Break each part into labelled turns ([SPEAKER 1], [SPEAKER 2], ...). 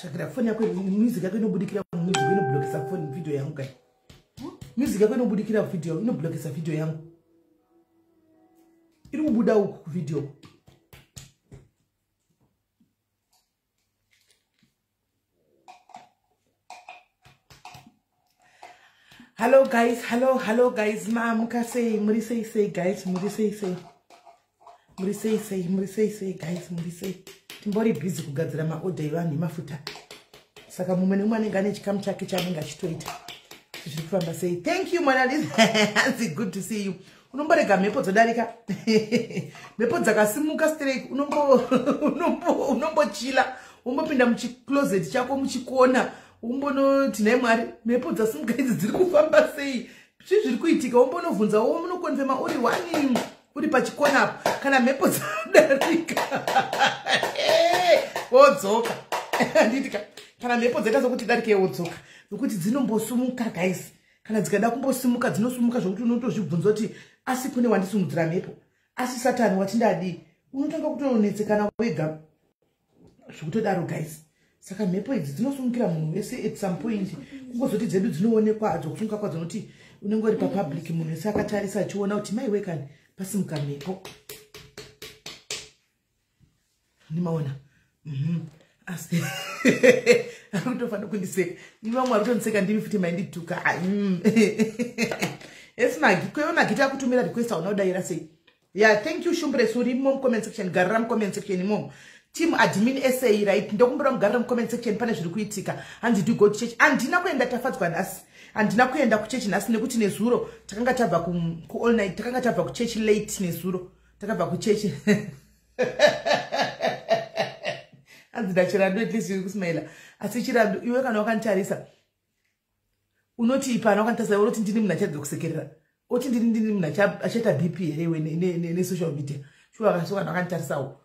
[SPEAKER 1] Tsvagira foni yako, music yako inobudikira, music inoblokesa foni video yangu kai. Music yako inobudikira video, inoblokesa video yangu. Iri kubuda uku kuvideo. Hello guys, hello, hello guys. Maamuka sei, muri sei sei guys, muri sei sei. Muri sei sei, muri sei sei guys, muri sei. Timbori busy kugadzira maorder evanhu emafuta. Saka mumwe nemumwe anenge ane chikamu chake chaanenge achitoita. Zviri kufamba sei? Thank you Mona Lisa. It's good to see you. Unomborega mhepo dzodarika. Mhepo dzakasimuka straight, unombochila, umbopinda muchicloset chako muchikona. Umbonoti nhai Mwari, mhepo dzasimuka idzi dziri kufamba sei? Zvii zviri kuitika? Umbonobvunza unokonfema uri wani uri pachikona apo kana mhepo dzadarika wodzoka. Handitika kana mhepo dzaita sokuti darike wodzoka, nokuti dzinombosimuka guys. Kana dzikada kumbosimuka dzinosumuka zvokuti unotozvibvunza kuti asi kune wandisimudzira mhepo, asi Satani wati ndadii? Unotanga kutonetsekana wega zvekutodaro guys. Saka mhepo idzi dzinosumukira munhu wese at some point. Kungozoti dzedu dzinoonekwa hadzo kusunga kwadzo, nokuti unenge uri papublic, munhu wese akatarisa achiona kuti mai wekani pasimuka mhepo. Ndimaona asi ari kutofanira kundiseka. Imi vamwe vari kutondiseka ndimi futi maindituka. Esi Magi, kwewe Magi takutumira request hauna kudayira sei? Yeah, thank you Shumbres, urimo mucomment section, garira mucomment section imomo. Team admin SA, right? Ndokumbira mugarira mucomment section, pane zviri kuitika. Hanzi do go to church. Handina kuenda, tafadzwa nhasi. Handina kuenda kuchechi nhasi nekuti nezuro takanga tabva ku all night, takanga tabva kuchechi late nezuro. Takabva kuchechi. Hanzi ndachirandu, at least iri kusmaila. Asi Chirandu, iwe kana wakanditarisa unoti ipana wakanditarisa unoti ndini munhu achadza kusekerera, oti ndini munhu achaita BP here iwe nesocial media? Shuwa so kana wakanditarisawo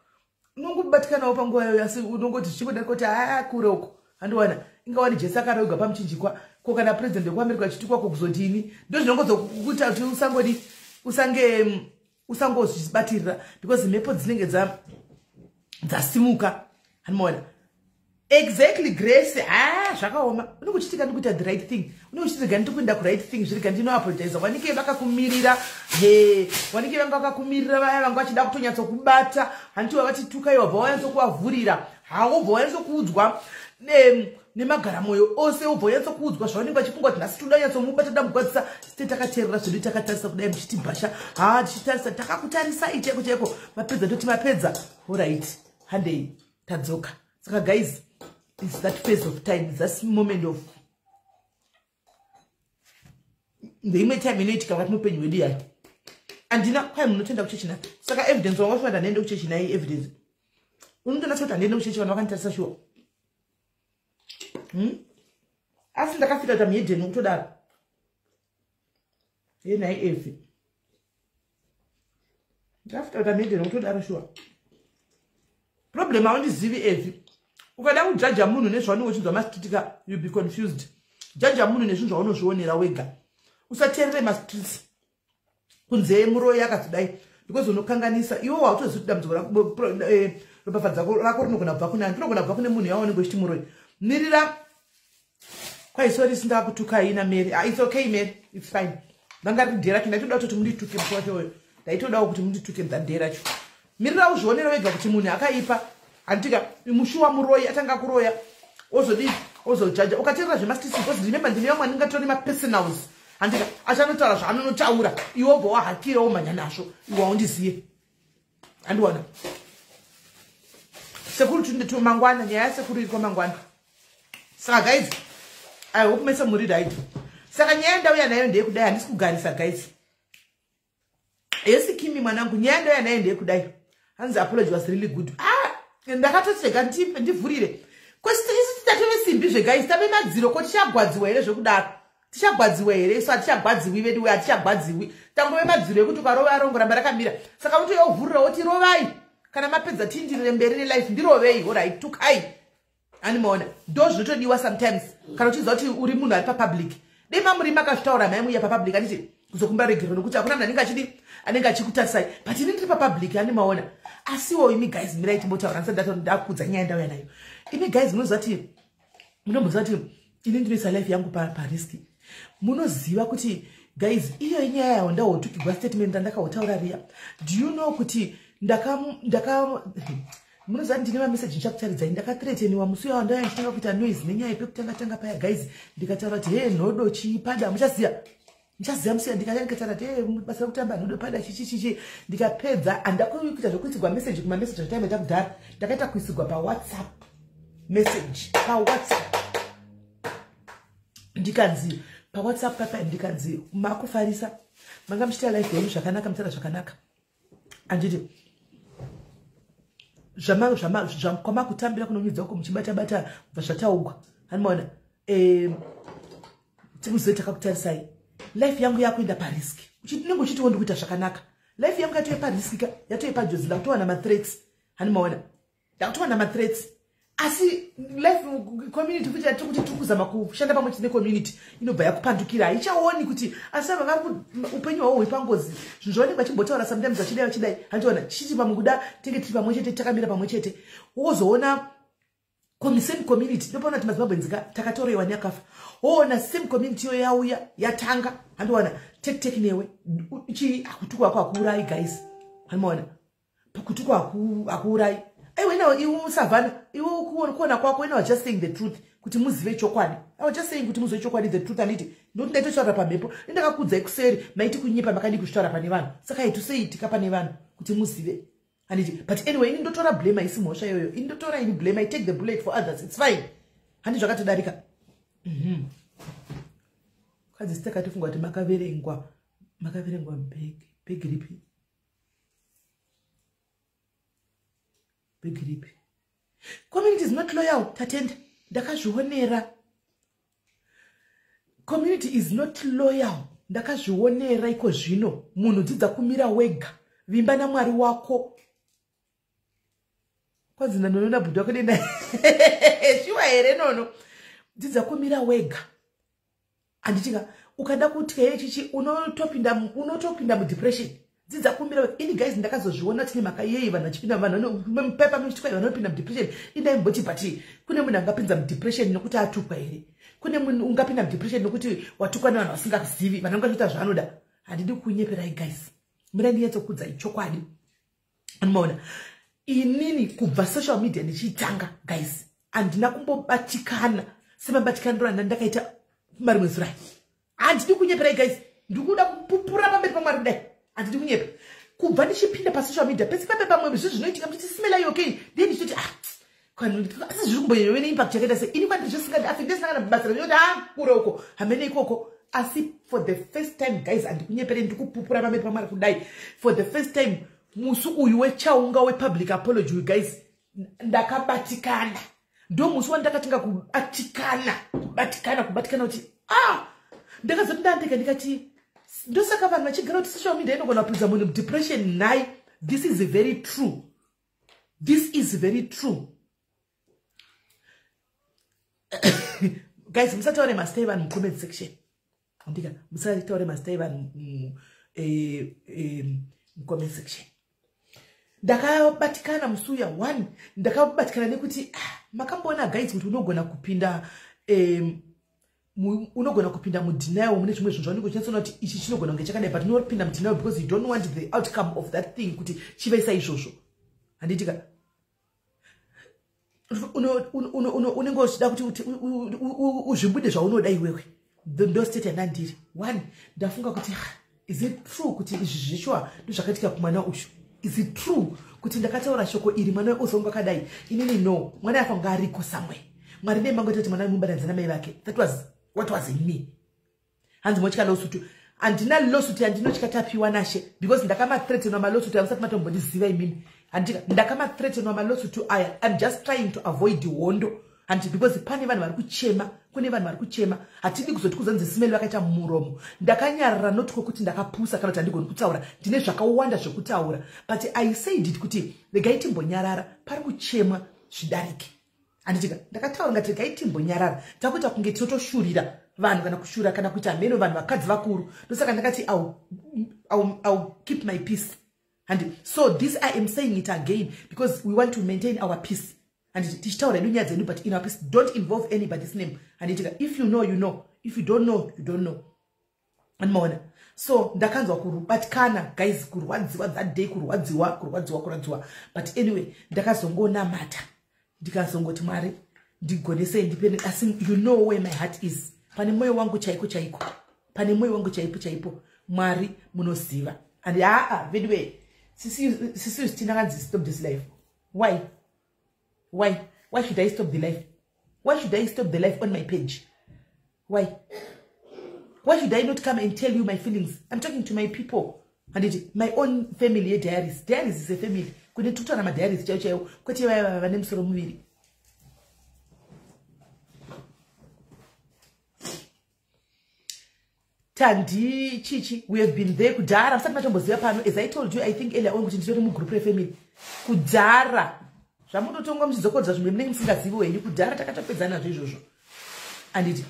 [SPEAKER 1] unongobatikanawo panguva iyoyo, asi unongoti zvichingodai kuti haa kure uko handiwana ingawani Jesu akaroga pamuchinjikwa ko kana president wekuAmerica achitukwa ko kuzodini? Ndo zvinongozokuita kuti usangodi usange usangozvibatirira because mhepo dzinenge dzasimuka. Handimaona exactly Grace. Ha, zvakaoma. Unenge uchitika ndikuita the right thing, unenge uchiti rega ndikuenda kuright thing, zvirega ndinoapologiza. Wanike vakakumirira he, wanike vanga vakakumirira vaya vanga vachida kutonyatsokubata. Handiti vavati tukai, wabva wanyatsokuvavhurira hawo, bva wanyatsokuudzwa nemagaramoyo ose, wobva wanyatsokuudzwa zvavanenge vachifunga kuti nhasi toda nyatsomubata, damugwadzisa. Site takateerera zvedu, takatarisa kudai muchitibhasha. Ha, tichitarisa, takakutarisai chaiko chaiko. Mapedza, toti mapedza, alright, handei, tadzoka. Saka guys, is that phase of time, that moment of ndeimwe time inoitika vakati mupenyu wedu yayo. Handina kwai munotenda kuchechi na saka evidence wanga usina handiende kuchechi nai evidence unotonatsa kuti handiende kuchechi. Vanhu vakanditarisa shuwa, Asi ndakafita kuti amuhedheni kutodaro yenai evi, ndakafita kuti amuhedheni kutodaro shuwa. Problem haundizivi evi. Ukada kujaja munhu nezvaunenge uchinzwa mastreets ka, you be confused. Jaja munhu nezvinhu zvaunozvionera wega, usateerere mastreets kunze muroyi akazodai, because unokanganisa. Iwe wautozivi kuti dambudziko ropafadzo rako rinogona kubva kune ani, rinogona kubva kune munhu yaunenge uchiti muroyi. Mirira kwaisori sindakutukai naMary. Ah, it's okay Mary, it's fine. Vanga riri day racho ndaitoda kutoti mundituke musi wacho uyo, ndaitodawo kuti mundituke that day racho. Mirira uzvionera wega kuti munhu akaipa handitika mushuwa muroyi atanga kuroya, ozodii, ozojaja. Ukateerera zvemastreets, because remember ndine vamwe andingatori mapersonals, handika achanotaura zvaanonotaura, iwe wobva wahakira womhanya nazvo. Iwe haundiziye, handiwana sekuru tundito mangwana, nyaya yasekuru iri kwamangwana. Saka guys, I hope mese muri right. Saka nyaya ndauya nayo ndeyekudai, handisi kugarisa guys. Yesi Kimi mwanangu, nyaya ndauya nayo ndeyekudai. Hanzi apology was really good. Ah, ndakatoti rega ndivhurire kwesi tatove simbi zveguys, tave madziro ko tichagwadziwa here zvekudaro? Tichagwadziwa here isu? Hatichagwadziwi vedu we, hatichagwadziwi. Tangove madziro ekuti ukarova rongo ramba rakamira. Saka utoyovhurira woti rovai, kana mapedza tiindirire mberi nelife. Ndirovei, alright, tukai. Animaona ndo zvinotodiwa sometimes kana uchiziva kuti uri munhu ari papublic. Dei mamuri makazvitaura mai muya papublic, anditi kuzokumba regero, nokuti hakuna munhu anenge achidi anenge achikutarisai, but ini ndiri papublic, animaona. Asiwo imi guys, mirai timbotaura ndisati ndakudza nyaya ndauya nayo. Imi guys, munoziva kuti Munomboziva kuti ini ndinoisa life yangu parisk. Munoziva kuti, guys, iyo inyaya yawo ndahotukigwa, statement randakahotaura riya. Do you know kuti ndaka munoziva kuti ndine mameseji ndichakutaridzai? Ndakathreateniwa musi uyo wandauya ndichitanga kuita noise nenyaya yepekutanga tanga paya, guys. Ndikataura kuti, "He, nhodo chipada." Muchaziva, muchaziva musi ndikataura kuti, "He, basa rekutamba nhodo pada chichi chichi." Ndikapedza, handakuita zvekuisigwa meseji kumameseji zvataimaita kudhara. Ndakaita kuisigwa paWhatsApp message, paWhatsApp. Ndikanzi paWhatsApp papa, ndikanzi, "Makufarisa, manga muchiita life yenyu zvakanaka, mutaura zvakanaka, handiti? Kwamakutambira kunonyudza uko muchibata-bata kubva zvataugwa, hanimaona? Timuzive takakutarisai. Life yangu yakuenda parisk. Unenge uchitiwo ndikuita zvakanaka, life yangu yatove parisk ka, yatove pajozi. Ndakutowana mathreats, hanimaona? Ndakutowana mathreats. Asi life community futi yatiri kuti tiri kuzama kushanda pamwe chete necommunity inobva yakupandukira. Haichaoni kuti asi ava vari upenyu hwavo huri pangozi. Zvinhu zvavanenge vachimbotaura sometimes vachidai vachidai, handiona chichiti pamwe kuda tinge tiri pamwe chete, takamira pamwe chete. Wozoona same community, ndopaona kuti maZimbabweans ka takatorewa neakafa. Woona same community iyo yauya yatanga, handiwana, tek tek newe chii. Kutukwa kwako hakuurai, guys, handimaona? Kutukwa hakuurai. Aiwa, ina iwe Savana, iwe kuona kwako. Ina was just saying the truth kuti muzive chokwadi. I was just saying kuti muzive chokwadi, the truth, handiti? Ndokuti ndaitotaura pamhepo, indakakudzai kuseri, maiti kunyepa. Makadi kuzvitaura pane vanhu, saka haituseitika pane vanhu kuti muzive, handiti? But anyway, ini ndotora blame, haisi mhosva iyoyo. Ini ndotora ini blame. I take the bullet for others, it's fine. Handi zvakatodarika? Kwanzi sitakatifunga kuti makaverengwa, makaverengwa bhegi. Bhegi ripi? Bhegi ripi? Community is not loyal, Tatenda. Ndakazvionera. Community is not loyal, ndakazvionera. Iko zvino munhu dzidza kumira wega, vimba naMwari wako. Kwanzi nanonoona bhudhi wako denda shuwa here? Nono, dzidza kumira wega, handitika? Ukada kutya chichi, unotopinda mudepression. Dzidza kumira wega. Ini, guys, ndakazozviona tine mhaka yei vanhu vachipinda, vanhu pepa michitukwa, vanhu vanopinda mudepression. Indaimboti, but kune munhu angapinza mudepression nekuti atukwa here? Kune munhu ungapinda mudepression nekuti watukwa nevanhu vasingazivi, vanhu vangachiita zvaanoda? Handidi kunyeperai, guys. Mira ndinyatsokudzai chokwadi. Anomaona, inini kubva social media ndichiitanga, guys, handina kumbobatikana semabatikaniro anda ndakaita marimwe zurai. Handidi kunyeperai, guys. Ndikuda kupupura pamberi paMwari kudai, handidi kunyepa. Kubva ndichipinda pasocial media, pese pape pamwe zvi zvinoitika, muchiti, "Simela, okay?" Ndiye ndichitoti, "Ah, asi zviri kumbonyanya neimpact yakaita sei?" Ini kwandiri zvisingadi, ndisina kana basa rekuti, "Ah, kure uko, hamene ikoko." Asi for the first time, guys, handikunyepere, ndikupupura pamberi paMwari kudai, for the first time musi uyu wechaunga wepublic apology uyu, guys, ndakabatikana. Ndo musi wandakatanga kubatikana, kubatikana, kubatikana kuti, ah, ndakazoti ndandega ndikati, ndosaka vanhu vachigara kuti social media inogona kupinza munhu mudepression. Nhai, this is very true, this is very true. Guys, musataure mazita evanhu mucomment section, andika? Musataure mazita evanhu mucomment section. Ndakabatikana musi uya one. Ndakabatikana nekuti, ah, makamboona, guys, kuti unogona kupinda mudenial mune zvimwe zvinhu zvaunenge uchinyatsona kuti ichi chinogona kunge chakadai, but unopinda mudenial because you don't want the outcome of that thing kuti chive saizvozvo, handitika? Unenge uchida kuti uzvibude zvaunoda iwewe. Ndo state yandandiri. One, ndafunga kuti, is it true kuti izvi zveshuwa ndozvakaitika kumwana uyu? Is it true kuti ndakataura shoko iri, mwana uzonge akadai? Inini no, mwana afa kunge ariko somewhere. Mwari nemangoita kuti mwana mubatanidza namai vake. That was what was in me. Hanzi motya lawsuit. Handina lawsuit yandinotya, Tapiwa Nashe, because ndakamathreatenwa malawsuit aya musati matombondiziva imini, handika? Ndakamathreatenwa malawsuit aya. I'm just trying to avoid hondo, handi? Because pane vanhu vari kuchema, kune vanhu vari kuchema. Hatidi kuzoti kuzonzi Simeli vakaita muromo. Ndakanyarara, not kwekuti ndakapusa kana kuti handigoni kutaura. Ndine zvakawanda zvekutaura, but I said it kuti regai timbonyarara, pari kuchemwa, zvidarike, handitika? Ndakataura ngati regai timbonyarara, takuita kunge tinotoshurira vanhu kana kushura kana kuita mheno vanhu vakadzi vakuru. Ndosaka ndakati I'll keep my peace, handi? So this, I am saying it again because we want to maintain our peace. Handiti tichitaura hedu nyaya dzedu, but in our peace, don't involve anybody's name. Handitika, if you know, you know. If you don't know, you don't know. Andimaona. So ndakanzwa kubatikana, guys, kurwadziwa that day, kurwadziwa, kurwadziwa, kurwadziwa. But anyway, ndakazongonamata, ndikazongoti, "Mwari, ndigonesei, ndipene." Asi you know where my heart is, pane mwoyo wangu chaiko chaiko, pane mwoyo wangu chaipo chaipo. Mwari munoziva. And aa, anyway, sisi Justina kanzi, "Stop this life." Why? Why? Why should I stop the life? Why should I stop the life on my page? Why? Why should I not come and tell you my feelings? I'm talking to my people, handiti? My own family yediaries. Diaries is a family. Kune tikutaura madiaries chaivo chaivo, kwete vaya vane musoro muviri. Tandi chichi, we have been there kudhara, musati matomboziva pano. As I told you, I think earlier on, kuti nditori mugroup refamily kudhara. Zvamunotongwa muchidzokodza zvimwe munenge musingazivi wenyu. Kudhara takatopedza nazvo izvozvo, anditi?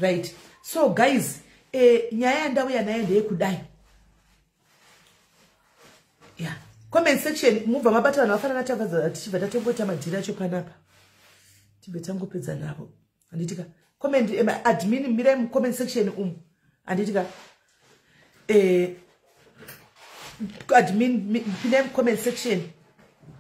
[SPEAKER 1] Right, so guys, nyaya yandauya nayo ndeyekudai. Yeah, comment section mubva mabata vanhu vafanana. Tafadza, tichibva tatongoita madhiri acho panapa, tibve tangopedza navo, handitika? Comment admin, mirai mucomment section umu, handitika? Admin, pindai mucomment section,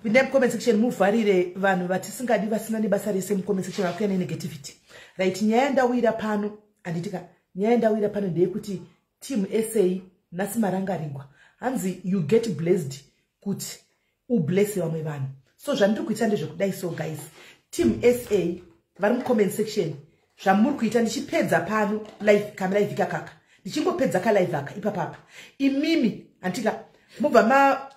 [SPEAKER 1] pindai mucomment section, muvharire vanhu vatisingadi, vasina nebasa rese mucomment section, vakuya nenegativity. Right, nyaya yandawira pano, handitika? Nyaya yandawira pano ndeyekuti team SA, nhasi marangarigwa. Hanzi you get blessed kuti ublesse vamwe vanhu. So zvandiri kuita ndezvekudai. So guys, team SA vari mucomment section, zvamuri kuita, ndichipedza pano live, kamalive kakaka, ndichingopedza kalive aka ipapapa, imimi, handitika, mubva ma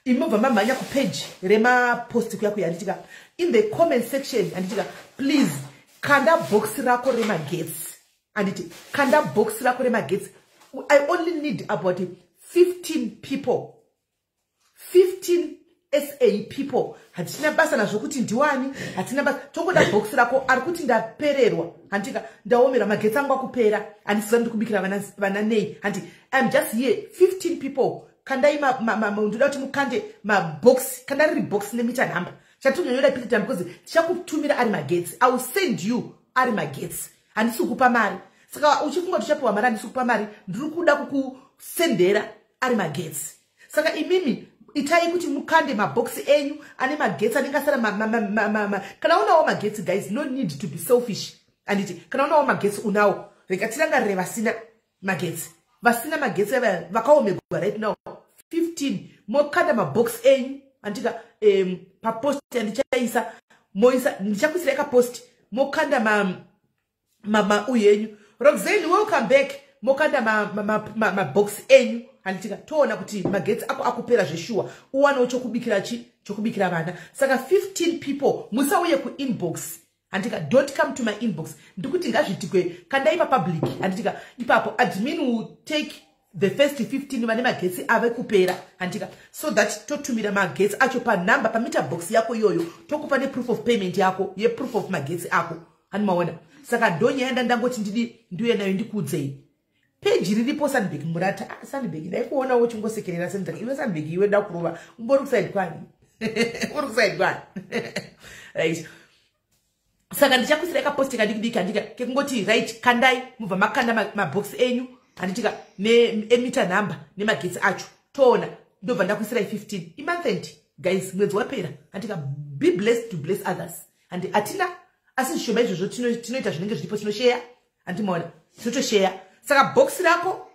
[SPEAKER 1] imi mubva mamhanya kupage remapost kuya kuya, handitika? In the comment section, handitika, please kanda box rako remagetsi, handiti? Kanda box rako remagetsi. I only need about 15 people, 15 SA people. Hatina basa nazvo kuti ndiwani, hatina basa. Tongoda box rako. Ari kuti, "Ndapererwa, handika, ndaomera, magetsi angu akupera, handisiza ndikubikira vana nei," handi? I'm just here, 15 people, kandai. Ndoda kuti mukande mabox, kanda riri box nemeter number. Chatinonyoda pita, because tichakutumira ari magetsi. I will send you ari magetsi. Handisi kukupa mari. Saka uchifunga kuti uchapiwa mari, handisi kukupa mari. Ndiri kuda kukusendera ari magetsi. Saka imimi itai kuti mukande mabhokisi enyu ane magetsi anenge asara. Kana unawo magetsi, guys, no need to be selfish, handiti? Kana unawo magetsi, unawo. Rega tirangarire vasina magetsi, vasina magetsi, vakaomegwa right now. 15, mokanda mabhokisi enyu, andika, papost yandichaisa, moisa. Ndichakuisirai kapost, mokanda mauyu enyu. Roxane, welcome back. Mokanda mabhokisi enyu, handitika? Toona kuti magetsi ako akupera zveshuwa, uwanewo chokubikira, chi chokubikira vana. Saka 15 people, musauye kuinbox, handitika? Don't come to my inbox. Ndikuti ngazvitikwe, kandai papublic, handitika? Ipapo admin will take the first 15 vane magetsi ave kupera, handitika? So that totumira magetsi acho panhamba, pameter box yako iyoyo, tokupa neproof of payment yako, yeproof of magetsi ako, handimaona? Saka ndonyaya ndandangoti ndidi ndiuye nayo, ndikuudzei. Peji riripo, Sandbek Murata. Ah, Sandbek, ndaikuonawo uchingosekerera sendaka. Iwe Sandbek, iwe, ndakurova. Umbori kuside kwani? Uri kuside kwani? Right, saka ndichakuisirai kapost kadiki diki, handika, kekungoti, right, kandai. Mubva makanda mabhokisi enyu, handitika, nemeter number nemagetsi acho, toona. Ndobva ndakuisirai 15. Imonth end, guys, mwedzi wapera, handika? Be blessed to bless others. Handi hatina asi zvishoma izvozvo, tinoita zvinenge zviripo, tinosheya, handimaona? Tinotosheya. Saka bhokisi rako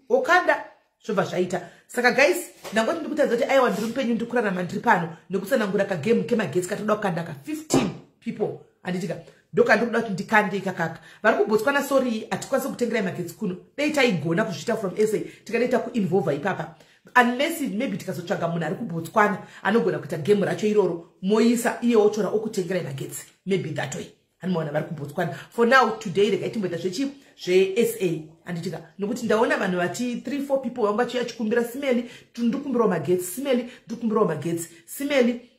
[SPEAKER 1] wokanda, zvobva zvaita. Saka guys, ndangoti ndikutaridza kuti aiwa, ndiri mupenyu, ndiri kurarama, ndiri pano nekutsanangura kagame kemagetsi katoda kukanda ka 15 people, handitika? Ndokandiri kuda kuti ndikande ikakaka. Vari kuBotswana, sorry, hatikwanisi kutengerai magetsi kuno. Dei taigona kuzviita from SA, tikadaita kuinvolva ipapa. Unless maybe tikazotsvaga munhu ari kuBotswana anogona kuita game racho iroro, moisa iye wotora okutengerai magetsi, maybe that way, handimaona? Vari kuBotswana. For now, today, regai timboita zvechi zvesa, handitika? Nokuti ndaona vanhu vati 3 4 people vanga vachiuya chikumbira, "Simeli, ndikumbirawo magetsi. Simeli, ndikumbirawo magetsi. Simeli,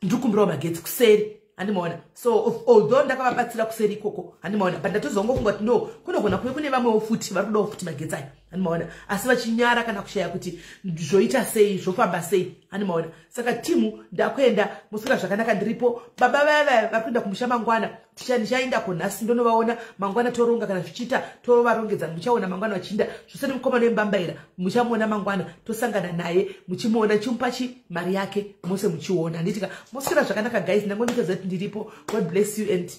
[SPEAKER 1] ndikumbirawo magetsi," kuseri, handimaona? So although ndakavabatsira kuseri ikoko, handimaona, but ndatozongofunga kuti no, kunogona kuve kune vamwewo futi vari kudawo futi magetsi ayo. Animaona, asi vachinyara kana kushaya kuti zvoita sei, zvofamba sei. Animaona, saka timu, ndakuenda. Muswera zvakanaka, ndiripo. Baba vaya vaya vari kuenda kumusha mangwana. Ndichaendako nhasi, ndonovaona mangwana, toronga kana zvichiita, tovarongedza. Muchaona mangwana vachiinda zvose nemukomana wembambaira. Muchamuona mangwana, tosangana naye, muchimuona, chimupa chi mari yake, mose muchiona. Handitika? Moswera zvakanaka, guys. Ndangonditaza kuti ndiripo. God bless you and